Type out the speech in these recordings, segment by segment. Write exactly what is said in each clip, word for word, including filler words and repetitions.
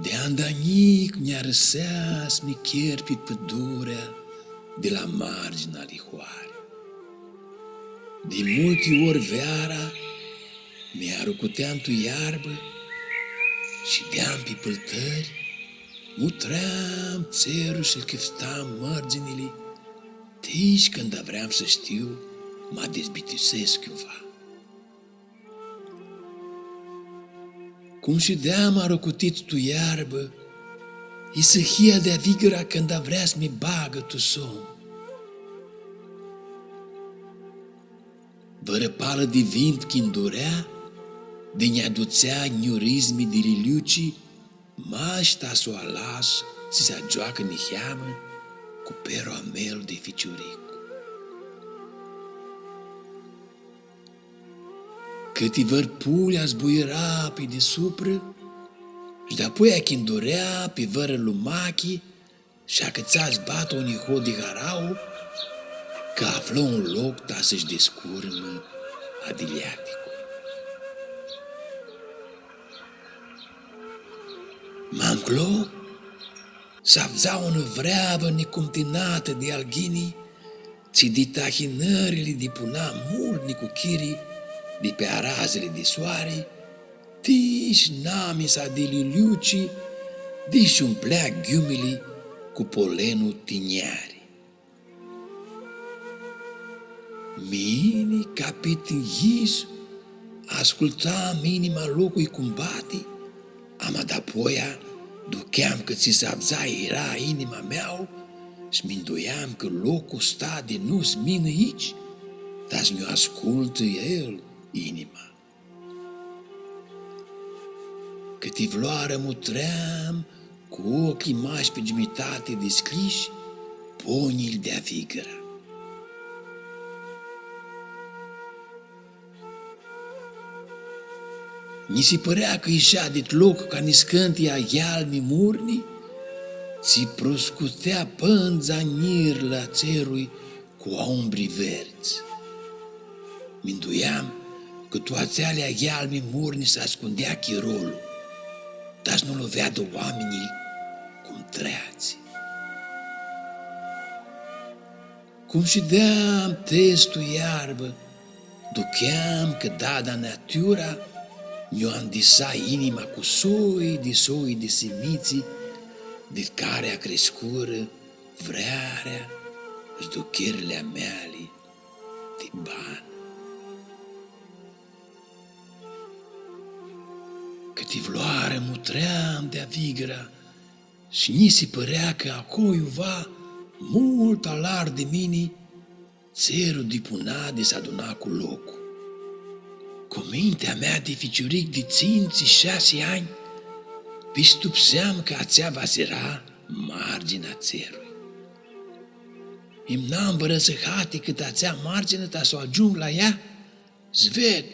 Di anda njic nj-arãsea s-mi cher pi pãdurea di la marginea ali hoari. Di multi ori veara mi arucuteam tu iarbã, shideam pi pãltãri, mutream tserlu shi-l cãftam mãrdzinili, tish cãnda vream s-shtiu ma dizbitisescu iuva. Cum shideam arucutit tu iarbã, isãhia di avigra cãnda vrea s-mi bagã tu somnu. Vãrã palã di vint chindurea, di nj-adutsea njurizmi di liliuci, mash ta s-u alas si s-agioacã niheamã cu perlu a meu di ficiuricu. Cãti vãrã pulea zbuira pi disuprã, shi dapoia chindurea pi vãrã lumachi, shi acãtsa s-batã un iho di harauã, cã aflã un loc ta s-shi discurmã adiliaticlu. Ma nclo, s-avdza unã vreavã nicumtinatã di alghini, tsi di tahinãrli dipuna multu nicuchiri di pi arazili di soari, tish namisa di liliuci, di sh-umplea ghiumili cu polenu ti njari. Mini, ca pi tinjis, ascultam inima loclui cum bati, ama dapoia ducheam cã tsi s-avdza eara inima mea, s-minduiam cã loclu sta di nu s-minã aoatsi, ta s-nj-u ascultã el inima. Cãti vãrãoarã mutream cu oclji mash pi giumitati dishcljishi ponjlji di avigra. Nji si pãrea cã ishea dit loc ca niscãnti aghialmi murni, tsi proscutea pãndza njirlã a tserlui cu aumbri verdzi. Minduiam cã tu atseali aghialmi murni s-ascundea chirolu, ta s-nu lu veadã oaminjlji cum treatsi. Cum shideam tes tu iarbã, ducheam cã dada natura nj-u andisa inima cu soi di soi di simitsi, di cari acriscurã vrearea sh-duchirli a meali di banã. Cãti vãrãoarã mutream di avigra shi nji si pãrea cã aclo iuva, multu alar di mini, tserlu dipuna di s-aduna cu loclu. Cu mintea mea di ficiuric di tsintsi, shasi anj, pistipseam cã atsea va s-eara marginea a tserlui. Imnam vãrã sãhati cãtã atsea margini ta s-u agiung la ea, s-ved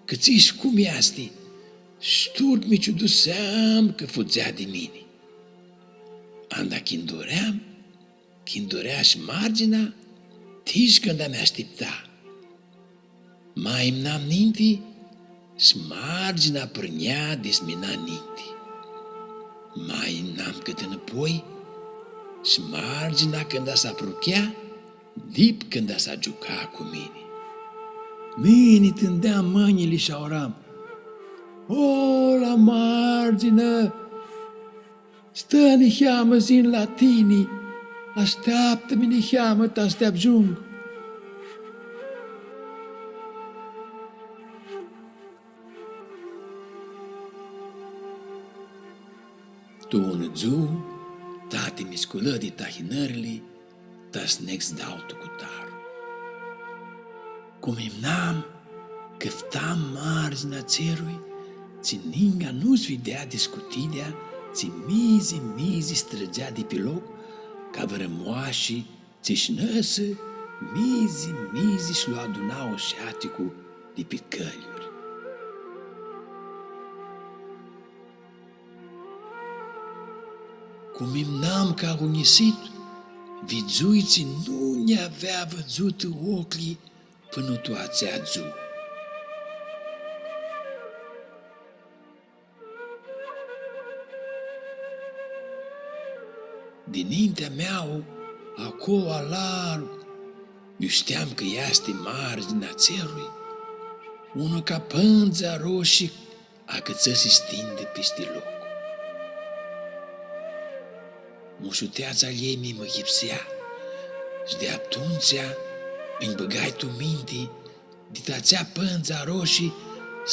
cã tsi shi cum easti, sh-tut mi ciuduseam cã fudzea di mini. Anda chinduream, chindurea sh-marginea, tish cãnda mi ashtipta. Ma imnam ninti, sh-marginea prãnea di s-mina ninti. Ma imnam cãtã nãpoi, sh-marginea cãnda s-apruchea, dip cãnda s-agiuca cu mini. Mini tindeam mãnjli sh-auram: O, la marginea! Stã niheamã s-yin la tini, ashteaptã-mi niheamã ta s-ti agiung. Tu unã dzuã, tati mi sculã di tahinãrli, ta s-neg s-dau tu cutarlu. Cum imnam, cãftam marginea a tserlui, tsi ninga nu s-videa di scutilea, tsi mizi, mizi s-trãdzea di pi loc, ca vãrã moashi, tsi sh-nãsã, mizi, mizi sh-lu aduna oshaticlu di pi cãljuri. Cum imnam ca agunisit, vidzui tsi nu nj-avea vidzutã oclji pãnã tu atsea dzuã. Dinintea mea, aclo alargu, iu shteam cã easti marginea tserlui, unã ca pãndzi aroshi acãtsã s-tindã pisti loc. Mushuteatsa a ljei mi mãyipsea, shi di atumtsea nj-, bãgai tu minti, di ta atsea pãndzi aroshi,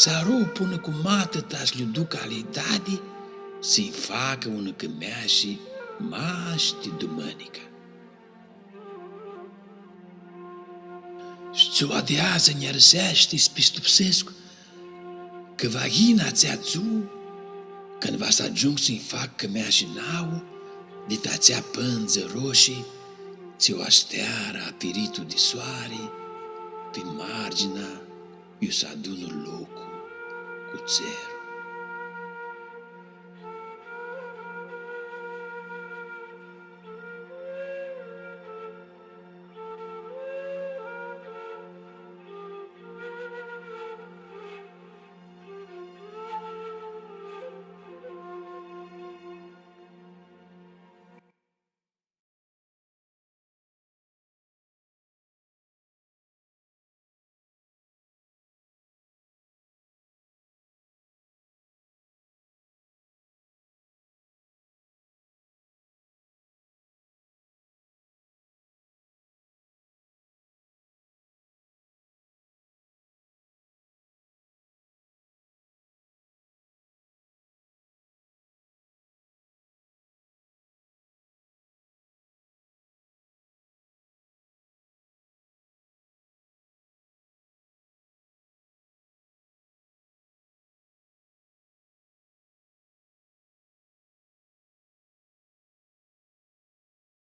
s-aru pãnã cu matã ta s-lj-u duc a ljei dadi, s-nj-facã unã cãmeashi mash ti dumãnica. Shi dzua di adzã nj-arãseashti s-pistipsescu cã va yinã atsea dzuã, cãndu va s-agiungu s-nj-fac cãmeashi nauã, di ta atsea pãndzã aroshi, tsi u astearã apiritu di soari, pi marginea iu s-adunã loclu cu tserlu.